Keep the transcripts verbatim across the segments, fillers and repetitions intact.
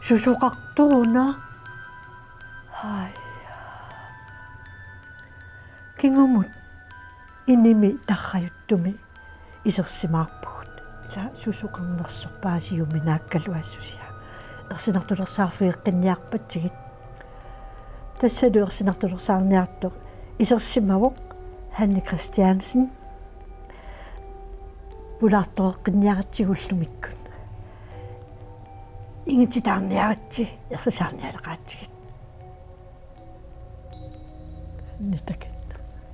Susoqartoruna. Hai. Kingumut inimi tarrajuttumi isersimaarpugut. Ila susoqarnersorpaasiumi naakkaluassusia. Ersinartulersaarfigeqqinniarpatsigit. Tassalu ersinartulersaarniartoq isersimavoq Hanne Christiansen. Pulaartoreqqinniaratsigu ullumikkut. Ingititaarniaritsi, ersisaarnialeqaatsigit. Nitak.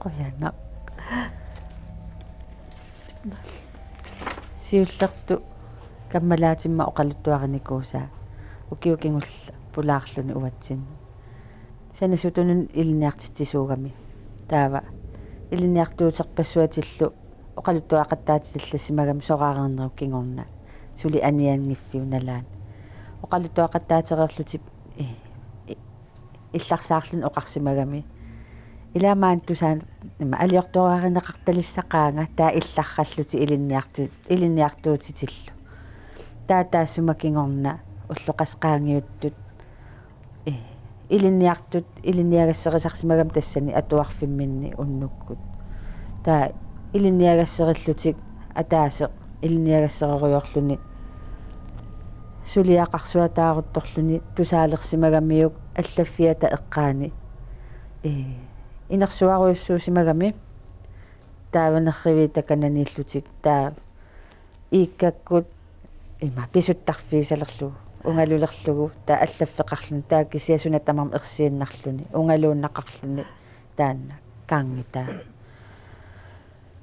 Qujanaq. Siullertut kammalaatima oqaluttuarinikuusaa. Ukioq kingulleq pulaarluni uatsinnut. Sanasutunut ilinniartitsisuugami. Taava ilinniartuuterpassuatillu oqaluttuaqattaatitallassimagami soraarnerup kingorna. Suli anianngiffiup nalaani. Oqaluttuaqattaatereerlutik, eh, eh, illarsaarluni oqarsimagami. Ilaa maani tusaan ima aliortoraarineqartalissaqaanga taava illarrallutik ilinniartu-, ilinniartuutitillu. Taava taassuma kingorna ullut qassit qaangiuttut, eh, ilinniartut ilinniagasserisarsimagami tassani atuarfimminni unnukkut. Taava ilinniagasserillutik ataaseq ilinniagassererujoorluni suliaqarsuataaruttorluni tusaalersimagamiuk allaffiata eqqaani, eh, inersuarujussuusimagami taava nerriviit takananiillutik taava iikkakkut ima pisuttarfigisalerlugu, ungalulerlugu, taava allaffeqarluni, taava kisianni suna tamarmi ersiinnarluni, ungaluunnaqarluni, taanna kangitaa.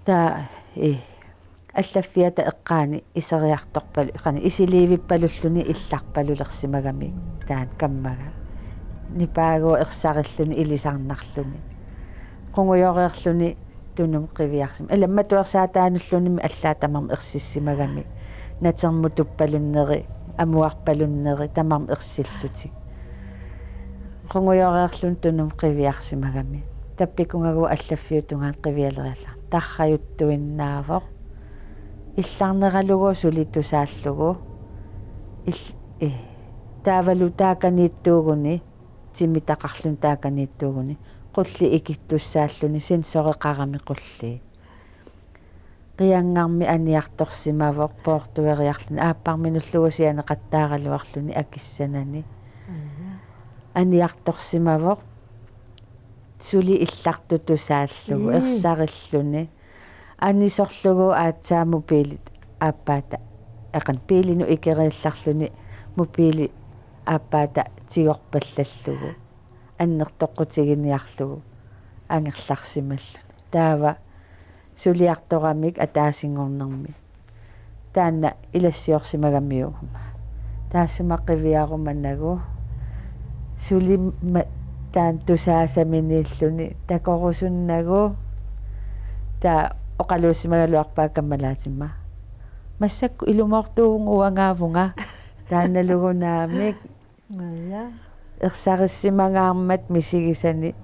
Taava, eh, allaffiata eqqaani iseriartorpal-, qani isiliivippalulluni illarpalulersimagami, taanna kammaga. Nipaagooq ersarilluni ilisarnarluni. Qungujoreerluni tunumut qiviarsima. Ila matuersaataanulluunniimmi allaat tamarmik ersissimagami. Natermut tuppalunneri, amuarpalunneri, tamarmik ersillutik. Qungujoreerluni tunumut qiviarsimagami. Tappikungagooq allaffiup tungaanut qivialeriallarami. Tarrajuttuinnaavoq. Illarneralugooq suli tusaallugu. Il-, eh, taavalu taakaniittuuguni. Timitaqarluni taakaniittuuguni, qulliit ikittussaalluni, sensoreqarami qulliit. Qianngarmik aniartorsimavoq, poortueriarluni, aapparminullugu sianeqattaaraluarluni akissanani. Aja. Aniartorsimavoq, suli illartut tusaallugu, ii, ersarilluni. Anisorlugu aatsaat mobiilit aappaata, eqan biilinut ikeriallarluni mobiili aappaata tigorpallallugu. Annertoqqutiginiarlugu angerlarsimalluni. Taava suliartoramik ataasinngornermi. Taanna ilassiorsimagamiuk. Taassuma qiviarumanagu. Suli ma-, taanna tusaasaminiilluni takorusunnagu. Taava oqaluussimagaluarpaa kammalaatima. Massakkut ilumoortuuvunga uangaavunga. Taannalugu naamik. Aja. Ersarissimagaarmat misigisani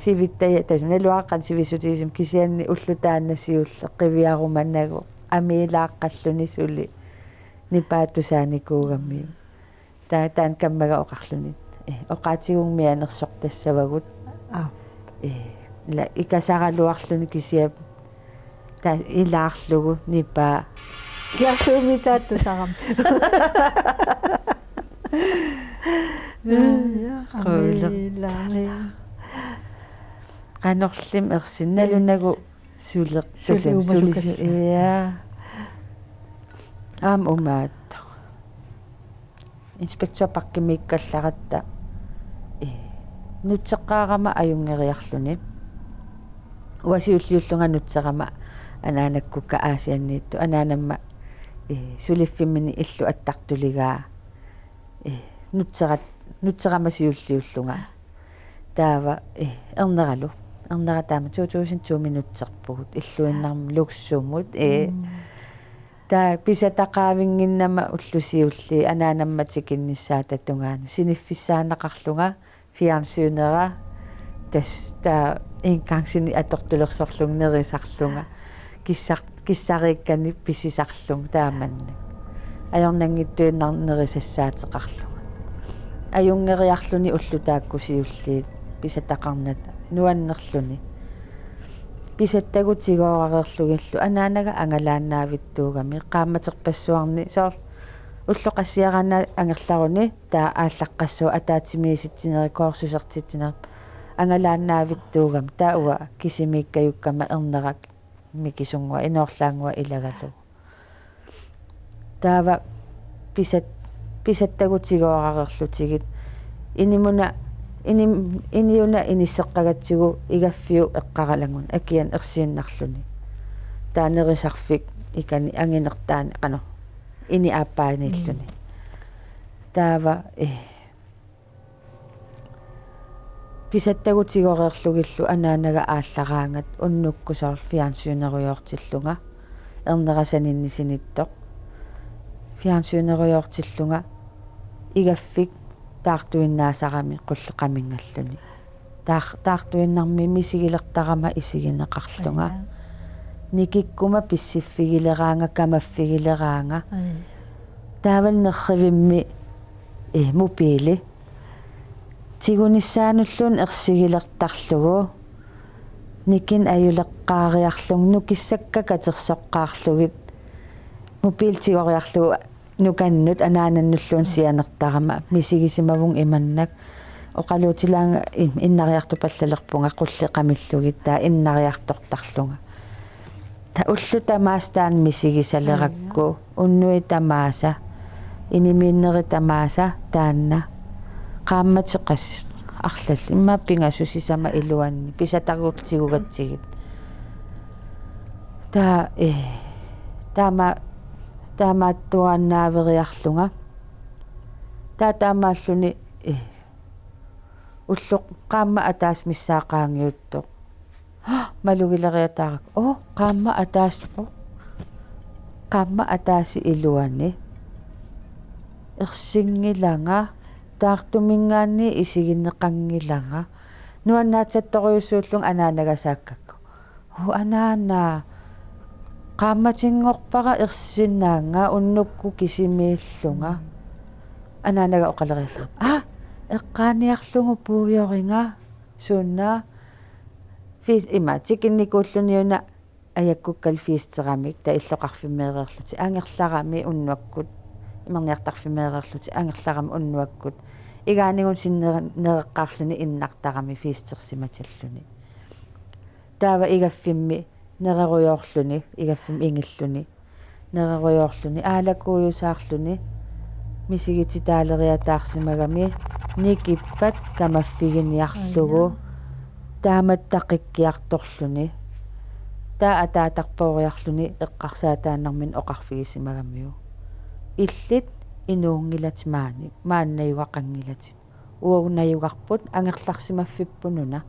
sivittaja-, tassa naluara qanoq sivissutigisumik kisianni ulloq taanna siulleq qiviarumanagu amiilaaqqalluni suli nipaat tusaanikuugamiuk. Taava taanna kammaga oqarluni. Eh, oqaatigummi anersortassavagut. Aa. Eh, ila ikasaraluarluni kisianni taava ilaarlugu nipaa. Kiarsuumi taattusarami. Quulleq. Amiilaami. Qanorlimi ersinnalunagu suleq-, suli-, suleq-, umasukassaaq. Suli-, ja. Aamma umaattoq. Inspektør Bakkemiikkallaratta, eh, nutseqqaarama ajunngeriarluni. Uanga siulliullunga nutserama anaanakkukka Aasianniittut. Anaanamma, eh, suliffimminni illup attartuligaa, eh, nutserat-, nutserama siulliullunga. Taava, eh, erneralu. Ernera taama to tusind to-mi nutserpugut. Illuinnarmi Luksumut, eh. Mm. Taava pisataqaavinnginnama ullut siulliit anaanamma tikinnissaata tungaanut siniffissaannaqarlunga fjernsynera, tassa taava engangsimi atortulersorlunga nerisarlunga kissar-, kissariikkani pisisarlunga taamannak. ajornanngitsuinnarneq nerisassaateqarlunga. Ajunngeriarluni ullut taakku siulliit pisataqarnata nuannerluni. Pisattagut tigoorareerlugillu anaanaga angalaannaavittuugami qaammaterpassuarni soorlu ullut qassiaraanni angerlaruni taava aallaqqassaaq ataatsimiisitsinerit kursusertitsinerit angalaannaavittuugami taava uanga kisimiikkajukkama ernera mikisunnguaq inoorlaannguaq ilagalugu. Taava pisat-, pisattagut tigoorareerlutigit. Inimuna, inim-, iniuna inisseqqagatsigu igaffiup eqqaralaguni akiani ersiinnarluni. Taava nerisarfik ikani anginertaani qanoq ini aappaaniilluni. Mm. Taava, eh, pisattagut tigoorareerlugillu anaanaga aallaraangat unnukkut soorlu fjernsynerujoortillunga ernera saninni sinittoq. Fjernsynerujoortillunga igaffik taartuinnaasarami qulleq qaminngalluni. Taar-, taartuinnarmi misigilertarama isigineqarlunga. Aja. Nikikkuma pissiffigileraanga, kamaffigileraanga. Aja. Taavalu nerrivimmi, eh, mobiili. Tigunissaanulluunniit ersigilertarlugu. Nikinneq ajuleqqaariarlunga nukissakka katersoqqaarlugit. Mobiili tigoriarlugu nukannut anaanannulluunniit sianertarama misigisimavunga imannak oqaluutilaanga im-, innariartupallalerpunga qulleq qamillugit taava innariartortarlunga. Taava ullut tamaasa taanna misigisalerakku, aja, unnuit tamaasa, inimiinnerit tamaasa taanna, qaammatit qassit arlallit, immaqa pingasut sisamat iluanni, pisattagut tigugatsigit. Taava, eh, taama-, taamaattuaannaaveriarlunga. Taava taamaalluni, eh, ulloq qaammat ataaseq missaa qaangiuttoq. Malugileriataarakku. Oo, qaammat ataaseq, oo. Qaammat ataaseq iluani. Ersinngilanga, taartuminngaanniit isigineqanngilanga. Nuannaartorujussuullunga anaanaga saakkakku. Oo, anaana. Qaammatinngorpara ersinnaannga unnukkut kisimiillunga. Anaanaga oqaleriarlunga. Aa, eqqaaniarlugu puigoringa. Sunaana. Fis-, ima, tikinnikuulluniuna ajakkukkalu fiisteramik, taava illoqarfimmeereerlutik, angerlarami unnuakkut, imerniartarfimmeereerlutik, angerlarami unnuakkut. Igaanigut sinnera-, nereqqaarluni innartarami fiistersimatilluni. Taava igaffimmi nererujoorluni, igaffimmi ingilluni. Nererujoorluni, aalakuujusaarluni, misigititaaleriataarsimagami, nikippat kamaffiginiarlugu, aja, taamatut taqikkiartorluni, taava ataatarpooriarluni eqqarsaataannarmini oqarfigisimagamiuk. Illit inuunngilatit maani, maani najugaqanngilatit. Uagut najugarput angerlarsimaffippununa.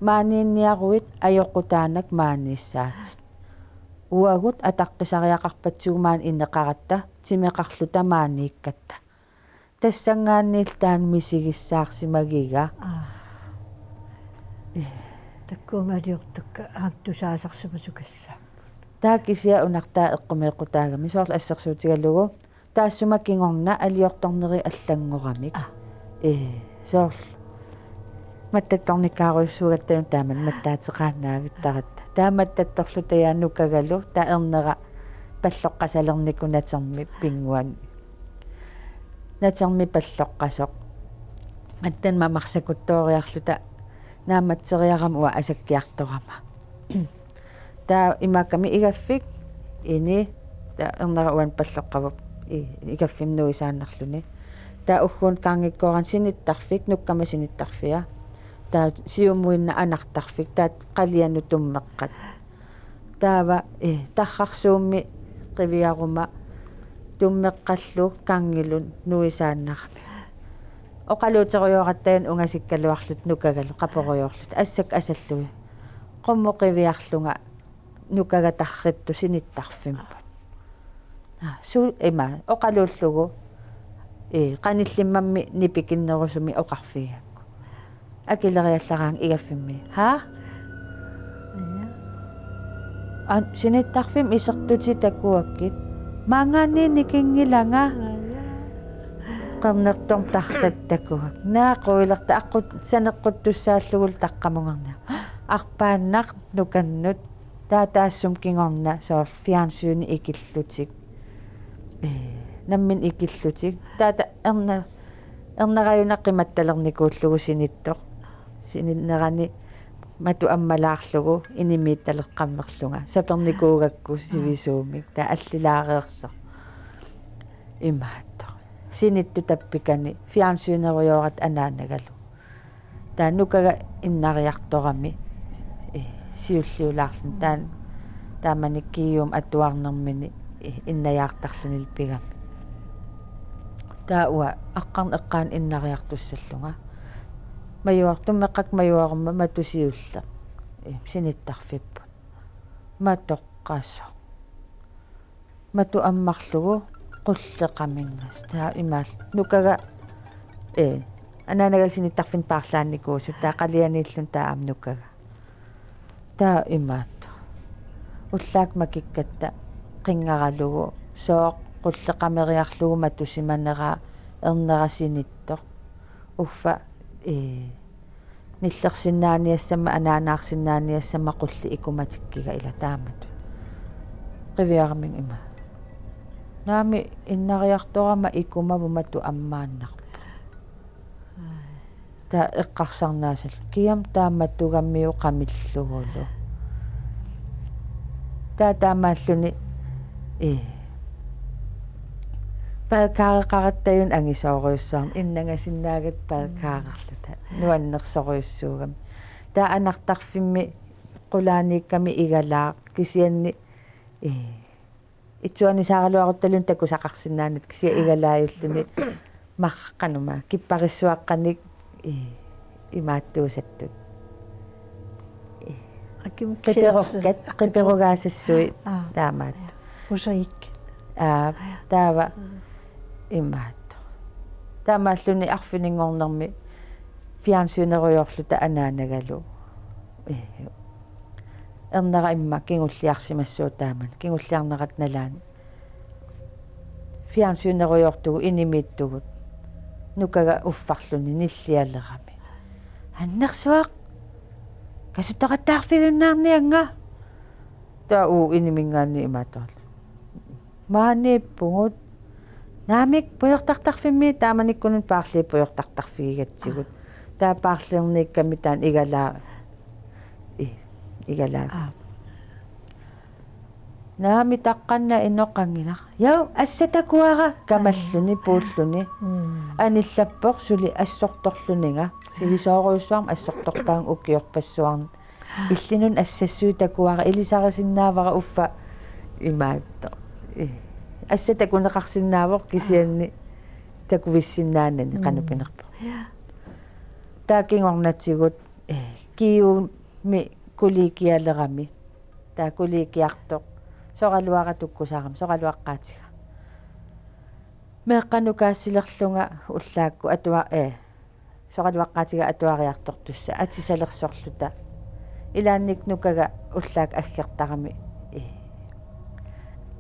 Maaniinniaruit ajoqutaanak maaniissaatit. Uagut ataqqisariaqarpatsigut maani ineqaratta, timeqarluta maaniikkatta. Tassanngaanniillu taanna misigissaarsimagiga. Aa. Ee. Takkuumaliortukka aamma tusaasarsimasukassaaq. Taava kisianni una taava eqqumeeqqutaagami soorlu assersuutigalugu. Taassuma kingorna aliortorneri allanngoramik. Aa. Ee, soorlu. Mattattornikkaarujussuugatta taamani mattaateqaannaavittaratta. Taava mattattorluta ja nukagalu, taava ernera palloqqasalernikuuvoq natermi pinnguani. Natermi palloqqasoq. Mattanut mamarsakuttooriarluta naammatsereerama uanga asakkiartorama. Taava imaakkami igaffik, ini, taava ernera uani palloqqavoq, i-, igaffimmi nuisaannarluni. Taava ugguuna gangikkoorani sinittarfik, nukkama sinittarfia. Taava siumuinnaq anartarfik, taava qalianut tummeqqat. Taava, eh, tarrarsuummi qiviaruma tummeqqallu gangiluni nuisaannarami. Oqaluuterujooratta ungasikkaluarluta nukagalu qaporujoorluta. Assakka asallugit. Qummut qiviarlunga nukaga tarrittut sinittarfimmut. Aa, su-, ima, oqaluullugu, ee, qanillimmammi nipikinnerusumik oqarfigigakku. Akileriallaraangat igaffimmi. Haa? Aa, sinittarfimmi isertutit takuakkit. Maanngaanniit nikinngilanga. Qernertormut tarratta takuakka. Naa quilerta aqqut saneqquttussaallugulu taqqamungerniaq. Arpaannaq nukannut. Taava taassuma kingorna soorlu fjernsyni ikillutik. Ee, nammineq ikillutik. Taava ta-, erna-, ernerajuna qimattalernikuullugu sinittoq. Sininnerani matu ammalaarlugu inimiittaleqqammerlunga. Sapernikuugakku sivisuumik. Taava allilaareersoq. Imaattoq. Sinittut tappikani fjernsynerujoorata anaanagalu. Taava nukaga innariartorami, eh, siulliulaarluni. Taava taamani Kiuma atuarnermini, eh, innajaartarluni pigami. Taava uanga aqqarneq eqqaani innariartussallunga. Majuar-, tummeqqakka majuaruma matu siulleq. Eh, sinittarfipput. Matoqqasoq. Matu ammarlugu qulleq qaminngas. Taava imaal-, nukaga, ee, anaanagalu sinittarfinni paarlaannikuusut, taava qalianiilluni taava aamma nukaga. Taava imaattoq. Ullaaq makikkatta qinngaralugu, sooq qulleq qameriarlugu matusimaneraa ernera sinittoq. Uffa, ee, nillersinnaaniassammat, anaanaarsinnaaniassammat qulleq ikumatikkiga ila taamatut. Qiviaraminga ima. Naamik innariartorama ikumavut matu ammaannarpoq. Taava eqqarsarnaasallu. Kiam taamatuugamiuk qamillugulu. Taava taamaalluni, ee, badkareqaratta-una angisoorujussuarmik, innangasinnaagatta badkarerluta, nuannersorujussuugami. Taava anartarfimmi qulaaniikkami igalaaq, kisianni, ee, itsuanisaaraluarutta-luunniit takusaqarsinnaanata kisianni igalaajulluni marr-, qanuma, kipparissuaqqanik, ee, imaattuusattut. Ee, akim qiperukkat, kisersi-, qiperugaasassuit. Aa. Taamaat. Usaik. Aa, taava imaattoq. Taamaalluni arfininngornermi fjernsynerujoorluta anaanagalu. Ee, ernera immaqa kingulliarsimassuuvoq taamani, kingulliarnerata nalaani. Fjernsynerujoortugut inimiittugut. Nukaga uffarluni nillialerami. Annersuaq! Kasuttoqattaarfigiunnaarniannga! Taava uu iniminngaanniit imaattoq. Maaniippugut. Naamik pujortartarfimmi taamanikkunut paarliit pujortartarfigigatsigut. Taava paarlerniikkami taanna igalaa-, i-, igalaa-. Aa. Naamik taqqanna inoqanngilaq. Jau, assat takuara kamalluni puulluni. Mm. Anillappoq suli assortorluniga. Sivisoorujussuarmik assortorpaanga ukiorpassuarni. Illinun assassuit takuara ilisarisinnaavara uffa imaattoq. Ee. Assat takuneqarsinnaavoq kisianni takuvissinnaanani. Mm. Qanoq pinerpoq. Ja. Taava kingornatigut, ee, Kiumi kollegialerami. Taava kollegiartoq. Soraluara tukkusarami, soraluaqqaatiga. Meeqqanukaassilerlunga ullaakkut atua-, ee, soraluaqqaatiga atuariartortussat atisalersorluta. Ilaannikkut nukaga ullaakkut aggertarami, ee,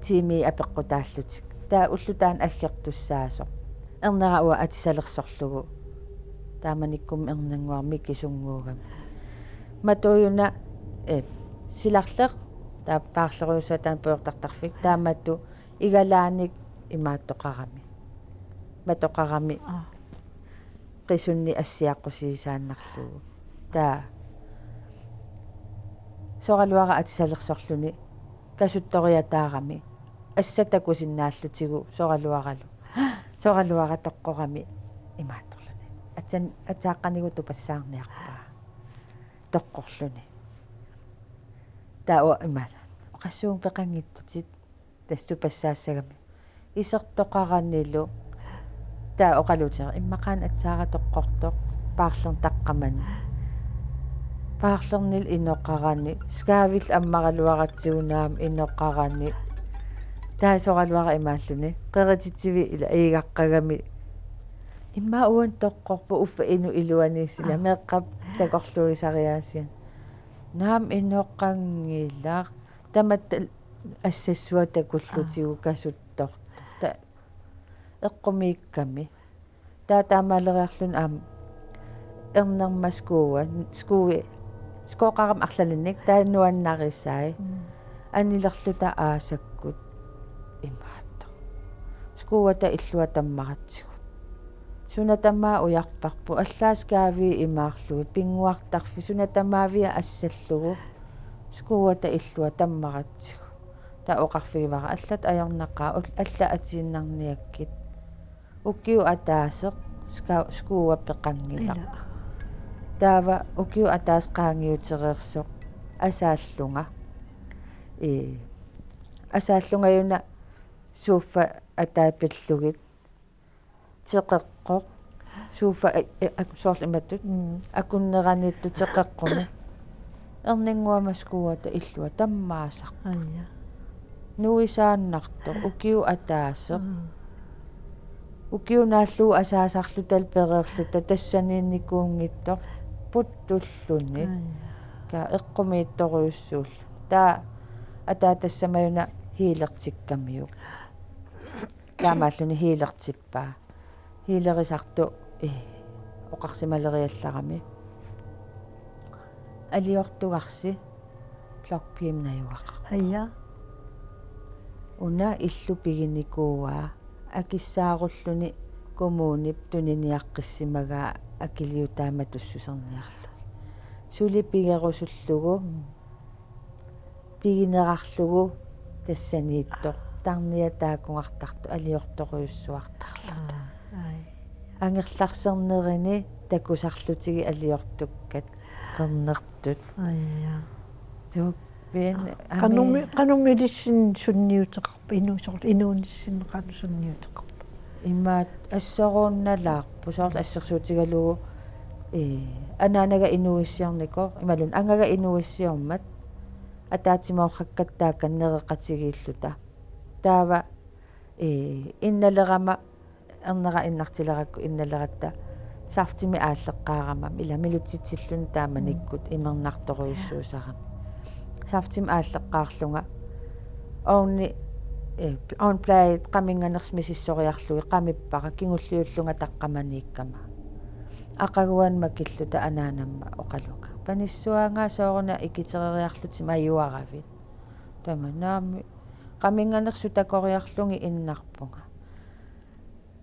tiimii apeqqutaallutik. Taava ulloq taanna aggertussaasoq. Ernera uanga atisalersorlugu. Taamanikkummi ernannguara mikisunnguugami. Matuuna, ee, silarleq, taava paarlerujussuaq taanna pujortartarfik, taamatut igalaanik imaattoqarami. Matoqarami. Aa. Qisunnik assiaqqusiisaannarlugu. Taava soraluara atisalersorluni kasuttoriataarami. Assat takusinnaallutigu soraluaralu. Soraluara toqqorami imaattorluni. Atsan-, atsaaqqanigu tupassaarniarpaa. Toqqorluni. Taava ima. Oqassuunga peqanngitsutit. Tassa tupassaassagami. Isertoqaranilu. Taava oqaluuteq. Immaqaana atsaara toqqortoq. Paarlerneq taqqamani. Paarlernilu inoqarani. Skaavillu ammaraluaratsigu naamik inoqarani. Taava soraluara imaalluni. Qerititsivik ila iigaqqagami. Immaqa uani toqqorpoq uffa inuk iluani sila. Aa. Meeqqap takorluuisariaasian. Naamik inoqanngilaq. Tamatta assassuaq takullutigu. Aa. Kasut-, ta-, eqqumiikkami. Taava taamaaleriarluni aamma ernerma skuua, skuui, skooqarami arlalinnik, taava nuannarisai. Mm. Anilerluta aasakkut imaattoq. Skuuata illua tammaratsigu. Suna tamaat ujarparput, allaat skaavii imaarlugit, pinnguartarfik, suna tamaavia assallugu. Skuuata illua tammaratsigu. Taava oqarfigivara allat ajornaqaaq, ul-, allat atiinnarniakkit. Ukiut ataaseq ska-, skuua peqanngilaq. Ila. Taava ukiut ataaseq qaangiutereersoq asaallunga. Ee, asaallungajuuna sofa ataa pillugit. Teqeqqoq. Sofa, e, e, ak-, soorlu imatut. Mm. Akunneraniittut teqeqqumi. Erninnguama skuuata illua tammaasarput. Aja. Nuisaannartoq, ukiut ataaseq. Mm. Ukiut naallugu asaasarluta pereerluta tassaniinnikuunngitsoq puttulluni. Aja. Ka eqqumiittorujussuullu. Taava ataa tassamajuuna healertikkamiuk. Taamaalluni healertippaa. Healerisartoq, ee, oqarsimaleriallarami. Aliortugarsi blokpiim najugaqarpoq. Aja. Una illu piginikuuaa akissaarulluni kommunip tuniniaqqissimagaa akiliutaa matussuserniarlugit. Suli pigerusullugu. Mm. Piginerarlugu tassaniittoq tarniaq taakunngartartoq aliortorujussuartarluta. Aa, ai. Angerlarsernerini takusarlutigit aliortukkat qernertut. Aja. Tuppin. Aa, ami. Qanormi-, qanormi ilissinni sunniuteqarpa, inu-, soorlu inuunissinni qanoq sunniuteqarpa? Imaat assoruunnalaarpoq, soorlu assersuutigalugu, ee, anaanaga inuuissiornikoq, imaluunniit angaga inuuissiormat, ataatsimoorfakkatta taakani nereqatigiilluta. Taava, ee, innalerama, ernera innartilerakku innaleratta saftimik aalleqqaarama, ila milutitsilluni taamanikkut imernartorujussuusarami. Saftimik aalleqqaarlunga ovni, ee, ovnbladit qaminnganersut misissoriarlugit qamippara kingulliullunga taqqamaniikkama. Aqaguani makilluta anaanamma oqalunga: Panissuaanga, sooruna ikitereriarlutit majuaravit? Tamanna aamma qaminnganersut takoriarlugit innarpunga.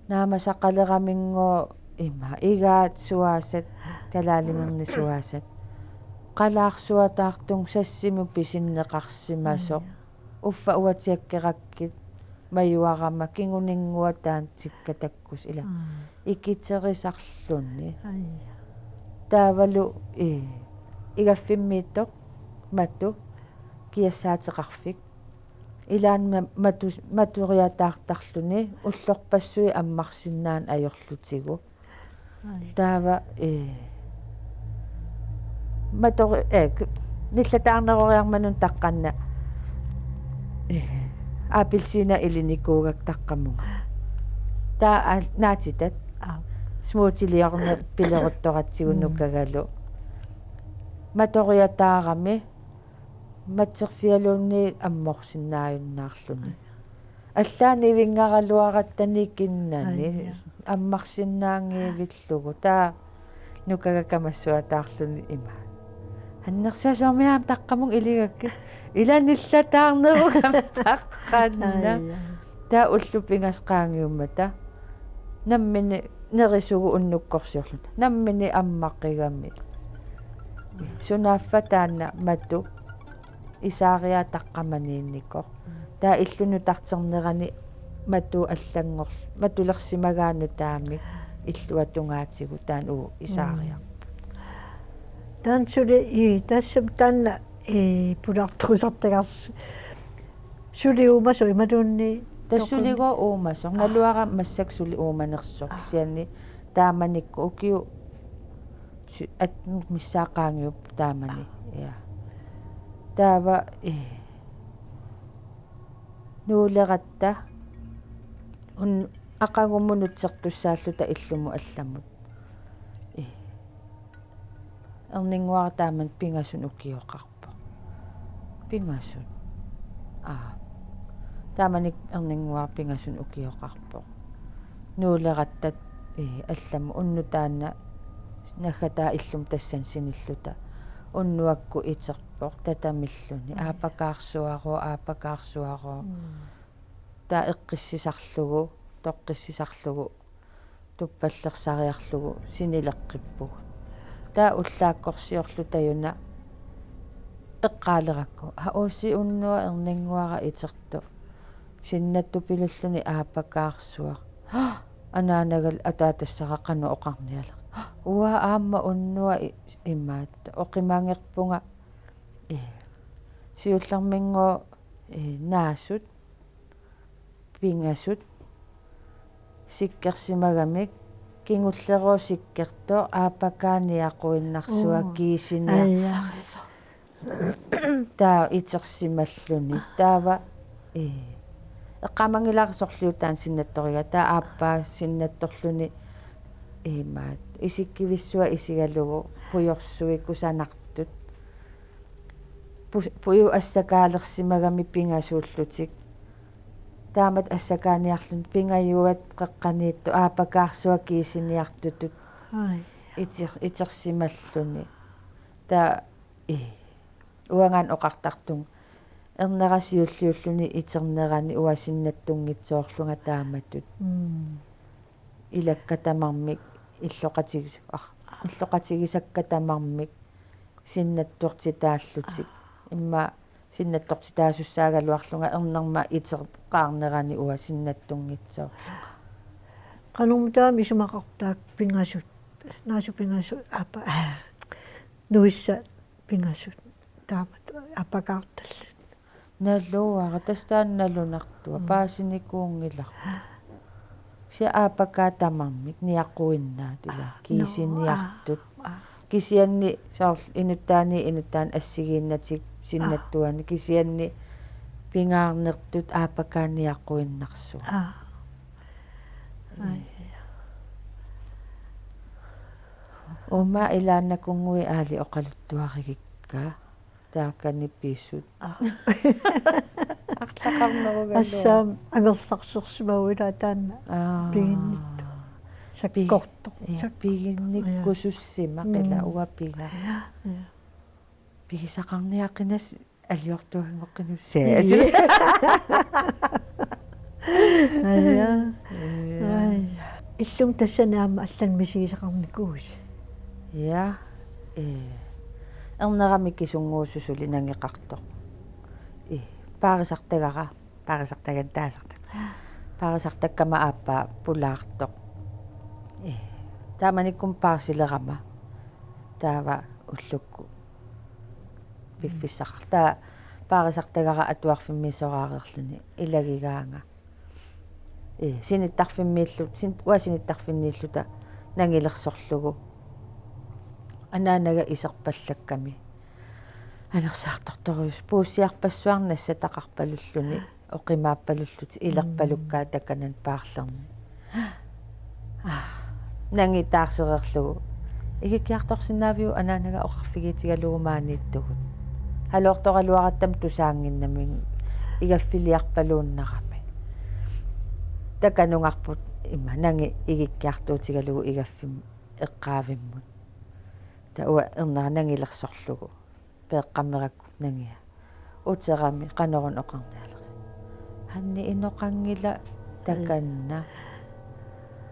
Naamasaqaleraminngooq ima igaat suaasat, kalaalimerni suaasat. Qalaarsuataartunga sassimut pisinneqarsimasoq. Mm. Uffa uatsiakkerakkit majuarama kinguninngua taanna tikka takkusoq ila. Mm. Ikiterisarluni. Ai. Taavalu, ee, igaffimmiittoq matu kiassaateqarfik. Ilaanni ma-, matu-, matoriataartarluni ullorpassuit ammarsinnaaneq ajorlutigu. Ai. Taava, ee, matori-, ee, k-, nillataarneroriarmat una taqqanna, ee, appelsiina ilinikuugakku taqqamunga. Taava aa-, naatitat. Aa. Smoothiliorneq pileruttoratsigu. Mm. Nukagalu. Matoriataarami matserfialuunniit ammorsinnaajunnaarluni. Allaat nivinngaraluaratta nikinnani. Aja. Ammarsinnaanngivillugu. Taava nukaga kamassuataarluni ima: Annersuaq, soormi aamma taqqamunga iligakkit? Ila nillataarnerugama taqqanna. Aja. Taava ullut pingasut qaangiummata nammineq nerisugut unnukkorsiorluta. Nammineq ammaqigami. Sunaaffa taanna matu isaariaa taqqamaniinnikoq. Taava illup nutarternerani matu allanngor-, matulersimagaanut taamik illuatungaatigut taanna uu isaariarpoq. Taanna suli, ii, tassa taanna, ii, pulaartorusartagarsi-, suli uumasoq imaluunniit. Tassa toqun-, suligooq uumasoq. Aa. Naluara massakkut suli uumanersoq. Aa. Kisianni taamanikkut ukiut sy-, attenit missaat qaangiupput taamani. Aa. Ja. Taava, ee, nuuleratta un-, aqagummut nutsertussaalluta illumut allamut. Ee. Erninnguara taamani pingasunut ukioqarpoq. Pingasut. Aa. Taamanikkut erninnguara pingasunik ukioqarpoq. Nuuleratta, eh, allamut unnuk taanna naggataa illumut tassani sinilluta. Unnuakkut iterpoq tatamilluni. Mm. Aapakaarsuarooq, aapakaarsuarooq. Mm. Taava eqqissisarlugu, toqqissisarlugu, tuppallersariarlugu sinileqqippugut. Taava ullaakkorsiorluta-una eqqaalerakku: "Aa, usi unnuaq erninnguara itertoq. Sinnattupilulluni aapakaarsuaq." Anaanaga ataatassara qanoq oqarnialersoq: "Uanga aamma unnuaq i-, imaattoq oqimagerpunga." Ee. Siullerminngooq, ee, naasut, pingasut, sikkersimagamik, kingullerooq sikkertoq, aapakaa niaquinnarsuaq. Oo. Kiisiniar-. Aja. Taava itersimalluni. Taava, ee, eqqaamanngilara sorliutaanut sinnattorigaa. Taava aappaa sinnattorluni, ee, imaattoq isikkivissuaq isigalugu pujorsuit kusanartut. Pu-, pujup assakaalersimagamik pingasuullutik. Taamatut assakaaniarluni pingajuat qeqqaniittut aapakaarsuaq kiisiniartutut. Ai. Iter-, itersimalluni. Taava, ee, uangaana oqartartunga ernera siulliulluni iternerani uanga sinnattunngitsoorlunga taamatut. Mm. Ilakka tamarmik illoqatigis-, ah, illoqatigisakka tamarmik sinnattortitaallutik. Immaqa sinnattortitaasussaagaluarlunga ernerma iteqqaarnerani uanga sinnattunngitsoorlunga. Qanormitaava isumaqartaakka pingasut, naasut pingasut, aappa-, nuissat pingasut, taamatut aapakaartallit? Naluara, tassa taanna nalunartua, mm, paasinikuunngilarput. Kisianni aapakaa tamarmik niaquinnaapput ilaa, aa, kiisiniartut. Aa, aa. Kisianni soorlu inuttaani, inuttaani assigiinnatik sinnattuani, aa, kisianni pingaarnertut aapakaa niaquinnarsuaq. Aa. Ai. Uuma ilaannakunnguit aali oqaluttuarigikka. Taakani pisut. Aa. Arlaqarnerugaluaq. Assut angerlarsersimavugut taanna. Aa. Piginnittoq. Pi-, sakkortoq. Ja, sakkortoq. Piginnikkusussimaq, ja, ila, mm, uanga piga. Ja, ja. Pigisaqarniaqinassi aliortuanngoqqinussaasi. Ii. Aja. Ja. Ai. Illumi tassani aamma allanik misigisaqarnikuuisi? Ja. Ee. Ernerami kisunnguusoq suli nangeqartoq. Ee. Paarisartagara, paarisartagara taasarta. Paarisartakkama aappaa pulaartoq. Ee. Taamanikkut paarsilerama. Taava ullukkut piffissaqarlunga. Taava paarisartagara atuarfimmiissoraareerluni ilagigaanga. Ee, sinittarfimmiillu-, sin-, uanga sinittarfinniilluta nangilersorlugu. Anaanaga iserpallakkami. Anersaartortorujussuuvoq puussiarpassuarnik nassataqarpalulluni. Oqimaappalullutik ilerpalukkaat, mm, takanani paarlerni. Aa, nangi taarsereerlugu. Igikkiartorsinnaaviuk anaanaga oqarfigiitigalugu maaniittugut. Haloortoraluarattami tusaannginnami igaffiliarpaluunnarami. Takanungarput ima nangi igikkiartuutigalugu igaffimmi eqqaavimmut. Taava uanga ernera nangilersorlugu. Peeqqammerakku nangia. Uterami qanoruna oqarnialersoq: Hanni inoqanngilaq takanna.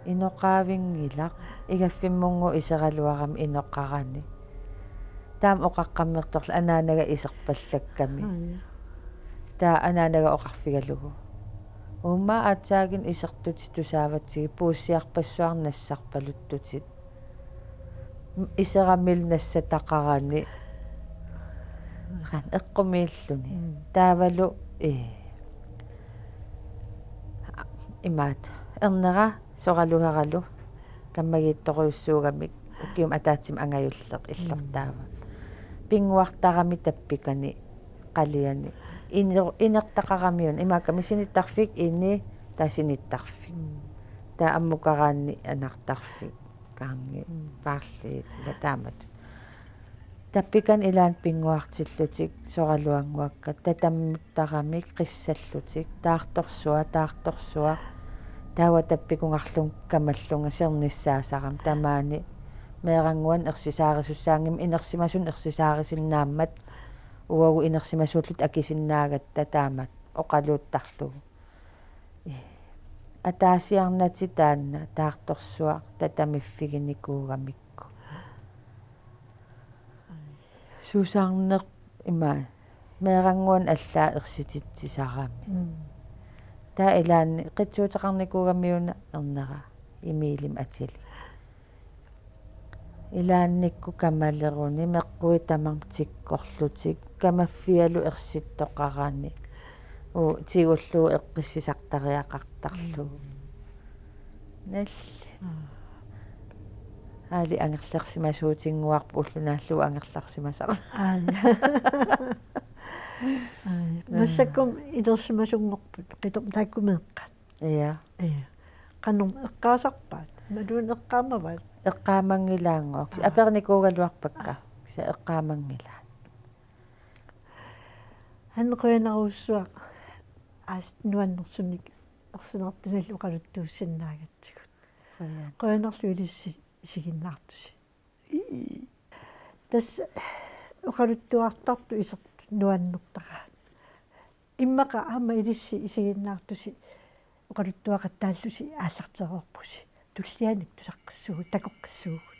Inoqaavinngilaq. Igaffimmunngooq iseraluarami inoqarani. Taama oqaqqammertorlu anaanaga iserpallakkami. Aja. Taava anaanaga oqarfigalugu: Uuma aatsaaginnaq isertutit tusaavatsigit puussiarpassuarnik nassarpaluttutit. Iseramilu nassataqarani. Qanoq eqqumiilluni. Mm. Taavalu, ee, imaattoq. Ernera soraluaralu kammagiittorujussuugamik ukiumut ataatsimut angajulleq illortaava. Mm. Pinnguartarami tappikani qaliani. Iner-, inertaqarami una. Imaakkami sinittarfik ini, taava sinittarfik. Mm. Taava ammukaraanni anartarfik. Kaangi, mm, paarliit, ila taamatut. Tappikani ilaanni pinnguartillutik soraluannguakka, tatammuttaramik qissallutik, taartorsuaq, taartorsuaq. Taava tappikungarlunga kamallunga sernissaasarami tamaani. Meerannguani ersisaarisussaanngimmat inersimasunut ersisaarisinnaammat, uagut inersimasuulluta akisinnaagatta taamatut oqaluuttarlugu. Ataasiarnatik taanna taartorsuaq tatamiffiginikuugamikku. Susarneq ima meerannguani allaat ersititsisarami. Mm. Taava ilaanni qitsuuteqarnikuugamiuna ernera Emilimi atili. Ilaannikkut kamaleruni meqquit tamarmik tikkorlutik kamaffialu ersittoqarani. Uu, tigullugu eqqissisartariaqartarlugu. Nalli. Aa. Aali angerlarsimasuutinnguarput ulloq naallugu angerlarsimasara. Aa, ja. Aa, ja. Massakkut ilersimasunngorput, qitornaq taakku meeqqat. Ja. Ja. Qanormi eqqaasarpaat? Imaluunniit eqqaamavaat? Eqqaamanngilaanngooq. Aa. Aperinikuugaluarpakka. Aa. Kisianni eqqaamanngilaat. Hanne qujanarujussuaq aasiit nuannersunik ersinartunillu oqaluttuussinnaagatsigut. Qujan. Qujanarlu ilissi isiginnaartusi. Ii. Tassa oqaluttuartartut isertut nuannertaraat. Immaqa aamma ilissi isiginnaartusi oqaluttuaqattaallusi aallartereerpusi. Tullianik tusaqqissuugut, takoqqissuugut.